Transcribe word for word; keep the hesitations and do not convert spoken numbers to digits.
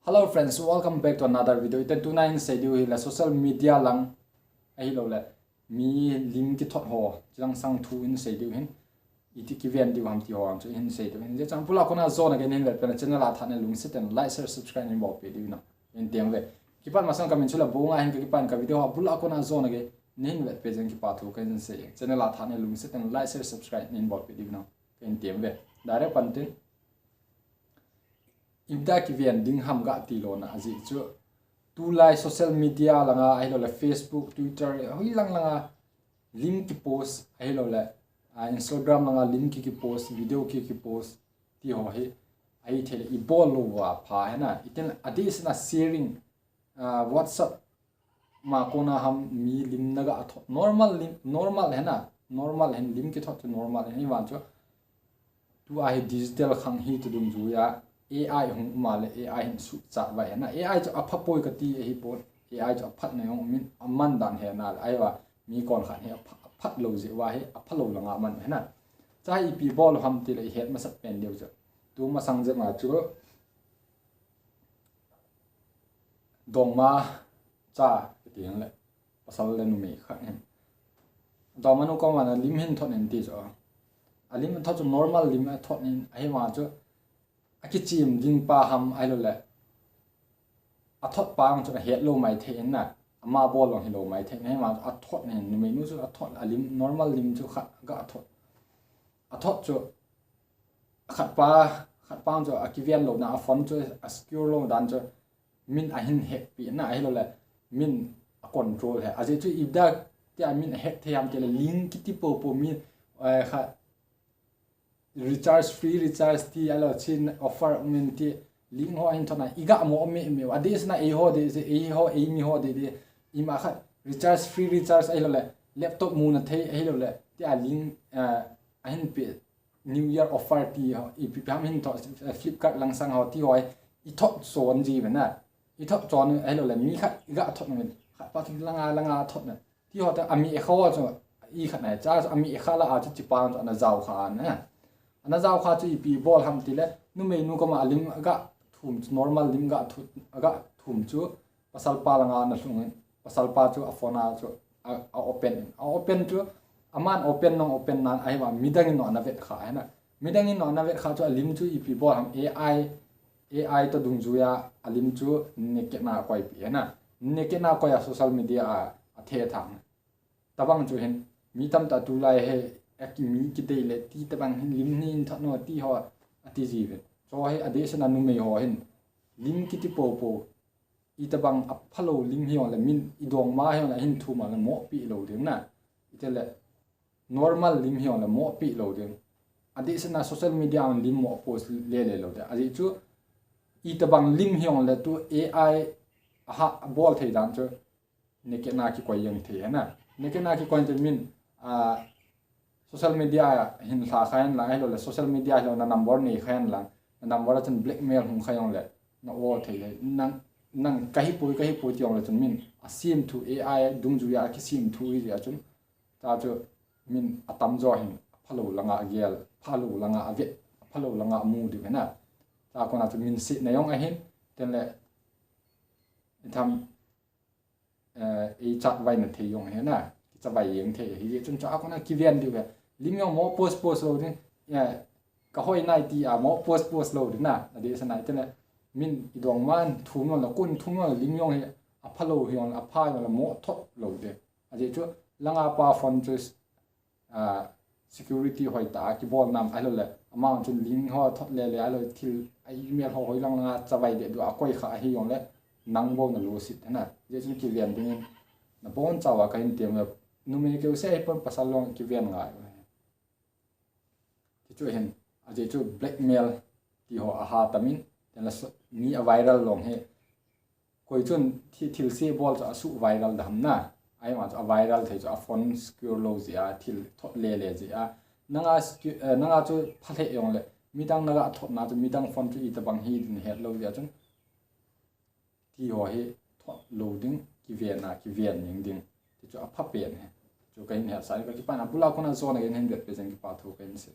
Hello friends, welcome back to another video. Iten tuna hin sei diu hi le social media lang ahilou le mi lim kithot ho, chilang sang thu hin sei diu hin. Iti kiven diu ham ti ho ang chu hin sei diu hin. Jeh chun abul a kona jona gei hin vet pen channel a thanem lungset in like, share, subscribe hin bolpeh diu na. Hin tem ve. Kipat masang kamin chu le Bonga hin ka kipan ka video abul a kona jona gei hin vet pen kipa thu kahin sei. Channel a thanem lungset in like, share, subscribe hin bolpeh diu na. Kahin tem ve. Direct pan tin. Ida kiven ding ham ga ti lona ajeh chu. Tulai social media langa ahilou le Facebook, Twitter, hoi lang langa lim kipost ahilou le, ah, Instagram langa lim ki kipost, video ki kipost ti ho hi. Ahithei le ibol lou va pha hena. Iten adeh sina sharing, ah, WhatsApp ma kona ham mi lim na ga thot. Normal lim, normal hena. Normal hin lim kithot chu normal hin. Hivan chu. Tua hi digital khang hi tu dungjuiya A I hung um a le A I hin suhchat vai hena. A I chu apha poi kati ahi pon. A I chu aphat na jong min aman dan hena le. Ahi va mi kon khat hi apha, aphat lou jeh va hi apha lou langa man hena. Cha ipi bol ham ti le ihet masat pen diu chu. Tu masang jep ma chu. Dongma cha, kiti le, pasal le numei khat hin. Dongma nu koma na lim hin thot in ti chu. A lim thot chu normal lim a thot in, ahi ma chu, akichim ding pa ham ahilou le. A thot pa ang chu ahet lou mai thei in na. Ama bol lou hi lou mai thei in, ahi ma chu a thot in, numei nu chu a thot, a lim, normal lim chu khat ga thot. A thot chu, khat pa, khat pa chu akiven lou na, a phone chu a secure lou dan chu, min ahin hack pi na ahilou le, min a control he. Ajeh chu ida tia min a hack thei ham ti le link kiti popo mi, eh, kha recharge, free recharge ti ahilou chin offer min ti link ho ahin thot na, iga mo me me. Adeh sina eiho deh, eiho, eimi ho deh deh. Ima khat recharge, free recharge ahilou le, laptop mu na thei ahilou le, tia link, eh, ahin pe. New Year offer ti ho, ipi pi ham hin thot, eh, Flipkart lang sang ho ti ho, i thot chon ji ve na. I thot chon ahilou le, mi khat iga thot na min. Khat pa ki langa, langa thot na. Ti ho ta ami e kho chu, i khat na cha, ami e kha la a chu chi pa chu ana jao kha na. Ana jao kha chu ipi bol ham ti le, numei nu koma lim ga thum, normal lim ga thu, ga thum chu, pasal pa langa ana lhung in, pasal pa chu a phone a chu a, a open in. A open chu, aman open nong open nan ahi va, midang in ana vet kha hena. Midang in ana vet kha chu a lim chu ipi bol ham A I, A I to dungjuiya a lim chu naked na koi pi hena. Naked na koi a social media a, a the thang. Tabang chu hin, mi tamtah tulai he, a ki mi kidei le, ti tabang hin lim hin thot no ti ho, ati ji ve. Chu hi adeh sina numei ho hin, lim kiti popo, itabang apha lou lim hijongle min idongma hijongle ahin thum a le mohpi lou ding na. Itile normal lim hijongle mohpi lou ding. Adeh sina social media a lim mo post le le lou ding. Ajeh chu itabang lim hijongle tu A I a ha bol thei dan chu naked na kikoi jeng thei hena. Naked na kikoi chu min, a, social media hin lha kha hen lang, ahilou le social media hilou na number nei kha hen lang, na number a chun blackmail hung kha jong le, na o thei le, nang, nang kahi poi, kahi poi ti jong le chun min, a sim thu A I dungjuiya kisim thu hi jeh a chun, ta chu min atam jo hin, phalou langa gel, phalou langa vet, phalou langa mu diu hena. Ta kona chu min si na jong ahin, ten le, itham, eh, ei chat vai na thei jong hena, kicha vai jeng thei, hijeh chun chu a kona kiven diu ve, lim jong mo post post lou ding, eh, ka hoi nai ti a mo post post lou ding na, adeh sina itile, min idongma thum lou le, kun thum lou le, lim jong hi, aphalou hi jong, apha jong le mo thot lou ding. Ajeh chu, langa pa phone chu, a, security hoitah a kibol nam ahilou le, amang chun link ho thot le le ahilou thil a email ho hoi lang langa chavai deh diu a koi kha ahi jong le, nang bou na lose it hena. Hijeh chun kiven dingin, na bonchauva kahin tem le, numei keu se ahipon pasal jong kiven ngai. Ti chu hin, ajeh chu blackmail ti ho aha tamin, ten le so-, mi a viral long hi, koi chun thi-, thil se bol chu a suh viral da ham na. Ahi ma chu a viral thei chu a phone secure lou jeh a, thil thot le le jeh a. Nanga secu-, eh, nanga chu pha lheh jong le, midang na ga thot na chu midang phone chu itabang hi din het lou jeh a chun. Ti ho hi thot lou ding, kiven a, kiven jeng ding. Ti chu apha pen hi. Chu kahin hetsah, ka kipan a bul a kona jona gei hin vet pe jeng kipa thu kahin sei.